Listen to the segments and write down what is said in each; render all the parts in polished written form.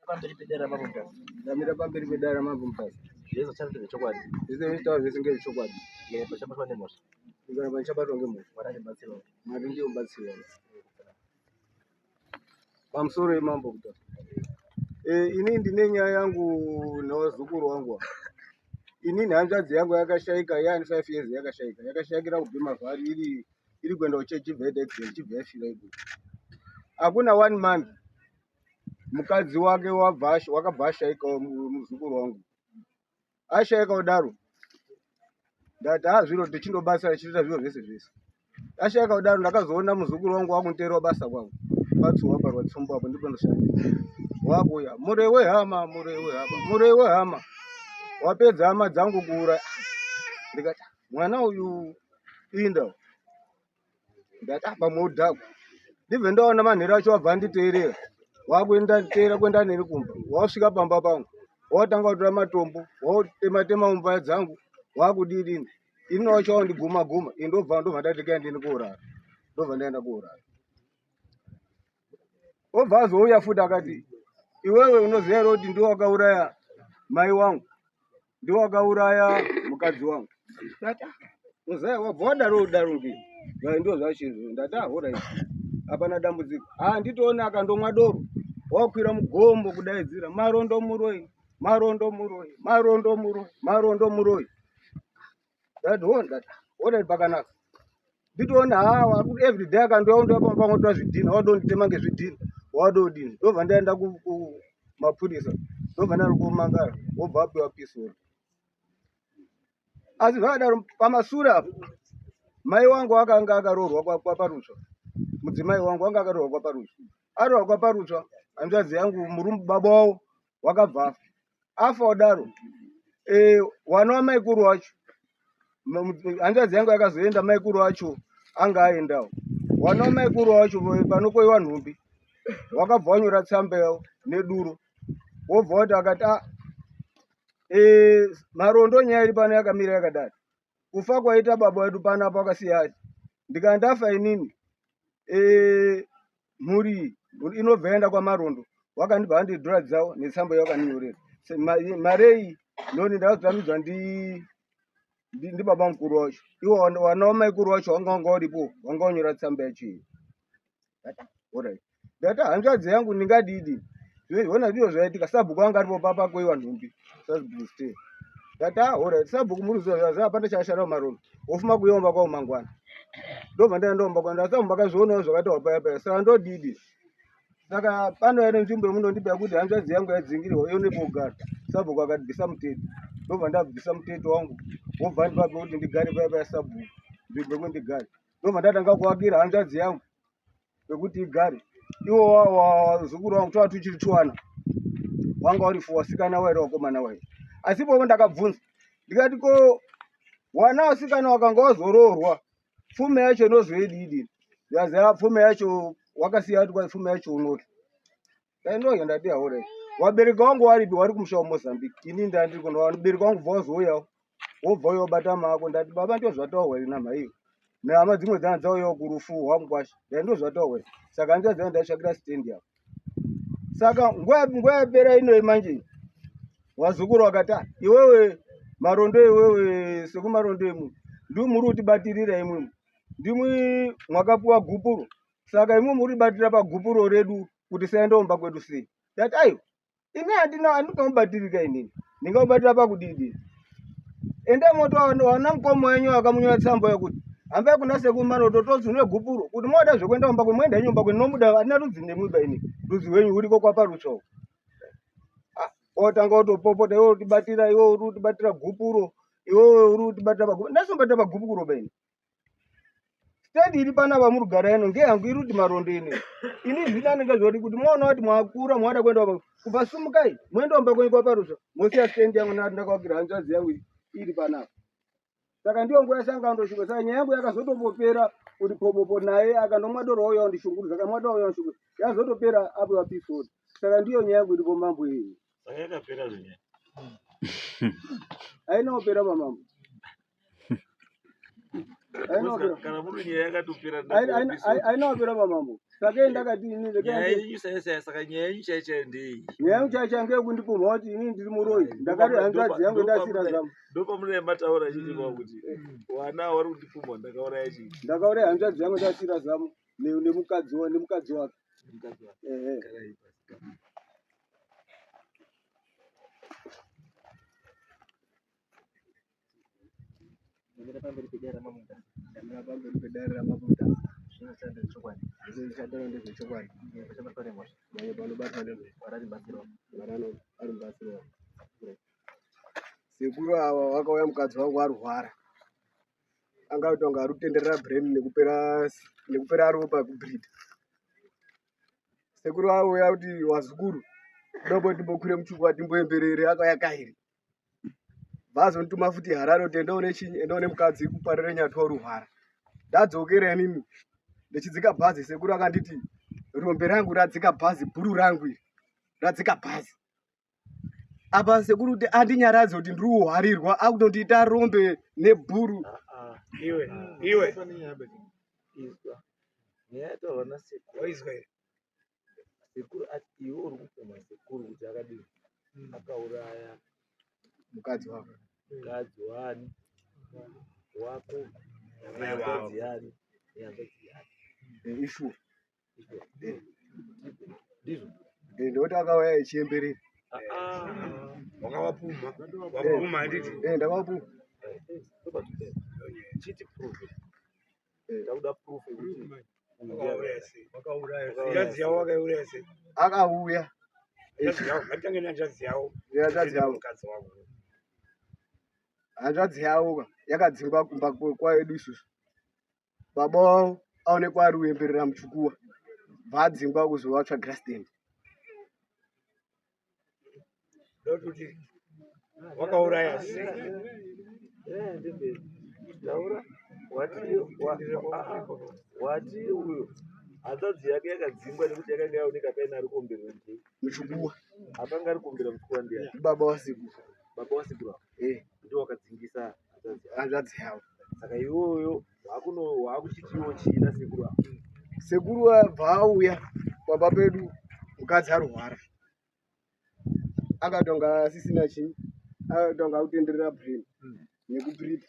Pamberi pedare raMambo Mutasa. Ndamira pamberi pedare raMambo Mutasa. Zvese zvacharatidza chokwadi. Zvese zvichitaura zvese ngezvechokwadi. Ndikaramba ndichabatwa nemhosva. Ndikaramba ndichabatwa ngemhosva. Mwari andibatsirawo. Mwari ndiye mubatsiri wangu. Pamusoro yemambo Mutasa. Ini ndine nyaya yangu nevazukuru wangu ava. Inini hanzvadzi yangu yakashaika yaani 5 years yakashaika. Yakashaikira kuBhimavhari iri kuenda kuchechi ibva yaita accident ibva yafira ikoko. Hakuna one month mukadzi wake wakabva ashaikawo muzukuru wangu. Ashaika kudaro ndati ha zviro tichindobatsira tichitoita zviro zvese zvese. Ashaika kudaro ndakazoona muzukuru wangu wakunteerawo basa kwangu patsuwa parwa tsumbo apo ndipo ndoshanda. Wakuuya murei wehama, murei wehama, murei wehama, wapedza hama dzangu kuuraya. Ndikati mwana uyu inda ndati apa mudhakwa ndibve ndaona manheru acho wabva anditeerera wakuenda teera kuenda neni kumba wasvika pamba pangu watanga kutora matombo watema tema mumba dzangu wakudidini ini wacho wandiguma guma ini ndobva ndobva ndati kai ndini kuurara ndobva ndaenda kuurara obva azouya futi akati iwewe unoziva here kuti ndiwe wakauraya mai wangu ndiwe wakauraya mukadzi wangu. Ndati ah, muzaya wabva wadaro udaro ngei vai ndo zvacho izvo. Ndati ah, horai hapana dambudziko. Ah, nditoona akandomwa doro wakwira mugomo kudaidzira marondo muroi, marondo muroi, marondo muroi, marondo muroi. Ndati ho, ndati horai pakanaka. Nditoona haa everyday akandouya undouya pamba pangu otora zvidhina wadonditema ngezvidhina wadodini. Ndobva ndaenda kumapurisa ndobva ndaenda kumangara wobva apiwa pisoro. Asi zvakadaro pamasure apo mai wangu akanga akaroorwa kwaParutsva, mudzimai wangu anga akaroorwa kwaParutsva. Aroorwa kwaParutsva hanzvadzi yangu murume baba wavo wakabva afa. Afa kudaro wana wamaikuru wacho hanzvadzi yangu yakazoenda maikuru wacho anga aendawo. Wana wamaikuru wacho panokoiwa nhumbi wakabva wanyora tsamba yavo neduro wobva wati akati ah, marondo nyaya iri pano yakamira yakadai kufa kwaita baba wedu panapa wakasiya ati ndikana ndafa inini mhuri iyi inobva yaenda kwaMarondo wakandipa 100 dollars dzavo netsamba yawakandinyorera. Mari iyi noni ndakazotamidzwa ndibaba mukuru wacho. Iwo wana wamaikuru wacho wanga wanga uripo wanga wanyora tsamba yacho iyi. Alright. Ndati hanzvadzi yangu ndingadidi. Zvona ndizvo zvaitika sabhuku anga aripo papa koiwa nhumbi. Sabhuku stay. Ndati ah alright sabhuku muri kuziva zvaza hapana chashara mumarondo. Wofuma kuyomba kwavo mangwana. Ndobva ndaenda kumba kwangu ndasabhuku makazvionawo zvakataurwa paya paya saka ndodidi. Saka pano yane nzvimbo yemunondipa yekuti hanzvadzi yangu yadzingirwa ione pogara. Sabhuku akati bvisa mutete. Ndobva ndabvisa mutete wangu. Wobva andipa pekuti ndigare paya paya sabhuku. Nzvimbo yekuti ndigare. Ndobva ndatanga kuakira hanzvadzi yangu pekuti igare. Iwo wazukuru wangu twava tuchiri twana. Wanga uri wasikana wairi wakomana wairi. Asi ipopo ndakabvunza ndikati ko wana wasikana wakanga wazoroorwa pfuma yacho inozoidii? Yazi pfuma yacho wakasiya kuti kwai pfuma yacho unorya. Ndaindoya ndati haure. Wabereki wangu waripi wari kumusha waMozambique. Ini ndandiri kuno wabereki wangu bva wazouyawo. Wobva uya wobata maako ndati baba ndizvo zvataurwa here namhaiyo. Nehama dzimwe dzanga dzauyawo kurufu rwamukwasha. Ndati ndizvo zvataurwa here. Saka hanzvadzi dzangu ndaitsvakira stand yavo. Saka nguva yapera inoyi manje wazukuru wakati ah, iwewe marondo iwewe sekumarondo imwe ndimwi muri kutibatirira imwimwi ndimwi mwakapiwa gupuro saka imwe muri kutibatira pagupuro redu kuti saenda kumba kwedu sei. Ndati aiwa ini handina handingamubatirika inini ndingamubatira pakudidi. Endai motowana wana mukoma wenyu akamunyora tsamba yekuti hambai kuna sekuru Maroto tozi une gupuro kuti moda zvekuenda kumba kwenu moenda henyu kumba kwenu nomuda handina rudzi nemwi ba ini rudzi rwenyu ruriko kwaParutsva uko. Ah, otanga otopopota iwe uri iwe uri kutibatira gupuro iwewe uri kutibatira pagupuro ndasobatira pagupuro ba ini. Stand iri panapa muri kugara ino ngeyangu iri kuti marondo ino. Ini zvino anenge zvoti kuti moona kuti mwakura mwada kuenda kumba kubva sumukai moenda kumba kwenyu kwaParutsva mosiya stand yangu ndati ndakavakira hanzvadzi yangu iri panapa. Saka ndiyo nguva yasanga ndosvika saka nyaya yangu yakazotombopera kuti popopo naye akandomwa doro wauya wandishungurudza akamwa doro wauya wandishungurudza yazotopera apo yapisori. Saka ndiyo nyaya yangu iripo mambo iyi. Saka yakapera zvenyaya. Haina kupera pamambo. Kana muri nyaya yakatopera haina kupera pamambo. Saka ini ndakati ini Nyaya yenyu chaiyo, saka nyaya yenyu chaiyo chaiyo ndeiyi? Nyaya yangu chaiyo chaiyo ngeyekundipumha kuti inini ndiri muroyi. Ndakati hanzvadzi yangu ndasira zamu. Ndopamunenge mataura chiti pa kuti wana wari kundipumha ndakauraya chii? Ndakauraya hanzvadzi yangu ndasira zamu nemukadzi nemukadzi wake. Mukadzi wake. Ehe. Garai pasi. Ndamira pamberi pedare raMambo Mutasa. Ndamira pamberi pedare raMambo Mutasa. Zvinoshanda zvechokwadi. Zvinoshanda ndezvechokwadi. Panobatwa nemhosva. Manye panobatwa nemhosva. Mwari ari mubatsiri wako. Mwari ari mubatsiri wako. Sekuru ava vakauya mukadzi wangu arwara. Anga kuita kunge ari kutenderera brain nekupera ropa kubreed. Sekuru vauya kuti wazukuru ndobo timbokwire muchukwa timboemberere akauya kairi. Vazondituma futi Harare kuti enda une chinyi enda une mukadzi kuparire nyatwa urwara. Ndadzokera inini ndichidzika bhazi sekuru akanditi rombe rangu radzika bhazi bhuru rangu iri radzika bhazi. Apa sekuru kuti andinyaradze kuti ndiri kuhwarirwa akutondiita rombe nebhuru. Iwe, iwe. Izwa. Nyaya yataurwa nasekuru. Waizwa here? Sekuru ati iwe uri kupumha sekuru kuti akadini? Akauraya Mukadzi wako. mukadzi waani? Wako. Namai wako. Hanzvadzi yani? Nehanzvadzi yake. Ishuwa. Izvo. Ndizvo. Ndoti akauya echiemberera. Wakavapumha. Wapumha handiti? Ndakavapumha. Chiti proof. Takuda proof yekuti Wakauraya sei? Hanzvadzi yavo wakaiuraya sei? Akauya. Hanzvadzi yavo, ngatitange nehanzvadzi yavo. Hanzvadzi yavo. Mukadzi wako. Hanzvadzi yavo ka yakadzingwa kumba kwaedu isusu. Baba wavo aonekwa ari kuemberera muchikuwa. Vadzingwa kuzovatsvagira stand. Ndokuti wakauraya sei? Taura wati wati uyo hanzvadzi yake yakadzingwa nekuti yakanga yaoneka paine ari kuomberera njee. Muchikuwa. Akanga ari kuombera muchikuwa ndiani? Baba wasekuru. Baba wasekuru ava ndiwo wakadzingisa hanzvadzi yake. Hanzvadzi yavo. Saka iwoyo waakuchitiwo chii nasekuru ava? Sekuru abva auya pamba pedu mukadzi arwara. Akatonga asisina chii, akatonga akutenderera brain nekubreathe.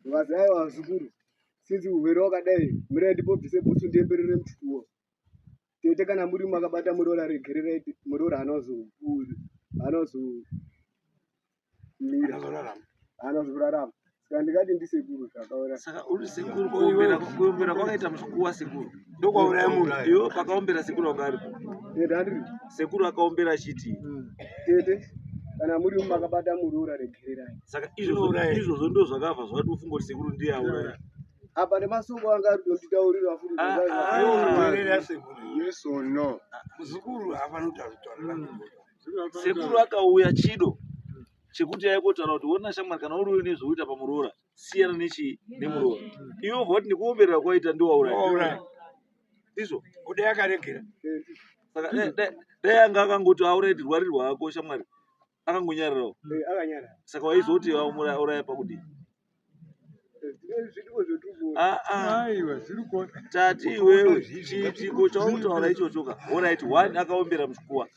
Vakazi aiwa vazukuru, sinzi urwere wakadai, mirai ndimbobvise bhutsu ndiemberere muchikuwa. Tete kana muri makabata muroora regererai muroora anozomira. Anozorarama. Anozorarama. Saka ndingati ndisekuru zvakaura. Saka uri sekuru kuombera kwakaita muchikuwa sekuru. Ndokwauraya munhu. Iwo pakaombera sekuru wanga aripo. Tete handiri. Sekuru akaombera achiti Tete kana muri makabata muroora regererai. Saka izvozvo ndo zvakabva zvakati ufunga kuti sekuru ndiye auraya. Apa nemasoko anga ari kutonditaurira futi. Unoteerera sekuru. Yes or no? Muzukuru haafani kutaura. Sekuru akauya chido chekuti aikotaura kuti wona shamwari kana uri uine zvokuita pamuroora siyana nechii nemuroora. Iwe ubva kuti ndikuomberera kwaita ndiwauraya. Wauraya. Ndizvo. Kudai akaregera. Saka dai anga akangoti aurayi rwarirwa hako shamwari akangonyararawo. Akanyarara. Saka waizoti auraya pakudii? Zviriko zvetiri kuona. Aiwa, zviri kuona. Tati iwewe chiitiko chaurikutaura ichocho ka. Alright, one akaombera muchikuwa.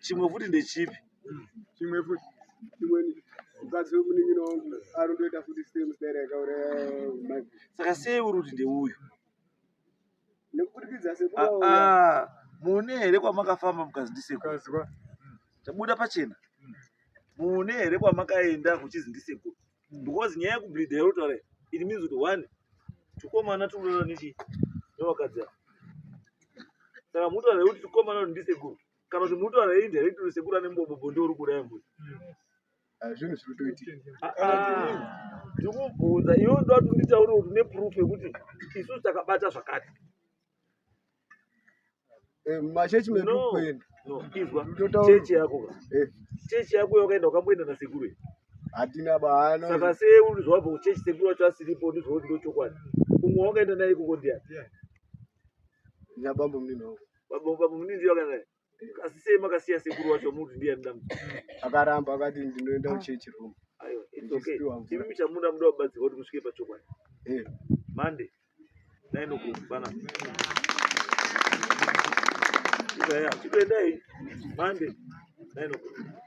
Chimwe futi ndechipi? Chimwe futi. Chimweni mukadzi wemunin'ina wangu ari kundoita futi same style yakauraya mai. Saka sei uri kuti ndeuyu? Nekuburikidza sekuru vauya. Mune here kwamakafamba mukazi ndisekuru? Ukazwa. Tabuda pachena. Mune here kwamakaenda kuchizi ndisekuru? Because nyaya yekubleeda yauri it means kuti one tukomana turikurara nechi nevakadzi ava. Saka mutaura kuti tukomana kuti ndisekuru kana kuti mutaura indirect kuti sekuru ane mubobobo ndiwo uri kuuraya mbuya. Zvinhu zviri kutoitika. Ndikubvunza iwe ndoda kuti unditaurire kuti une proof yekuti isusu takabata zvakati. Mumachechi medu No. kuenda. No, izwa Ndotaura. chechi yako ka. Chechi yako wakaenda wakamboenda nasekuru here? Hatina baano. Saka sei uri zvawabva kuchechi sekuru wacho asiripo ndizvo kuti ndochokwadi. Umwe wakaenda naye ikoko ndiani? Nyabambo munini wangu. Baba munini ndiye wakaenda naye. Asi sei makasiya sekuru wacho muti ndiye anoda muti? Akaramba akati ndinoenda kuchechi Roma. Aiwa, it's okay. Ndichipiwa mvura. Imi chamuda muda kubatsirwa kuti musvike pachokwadi. Monday 9 o'clock bana. Chitoendai Monday 9 o'clock.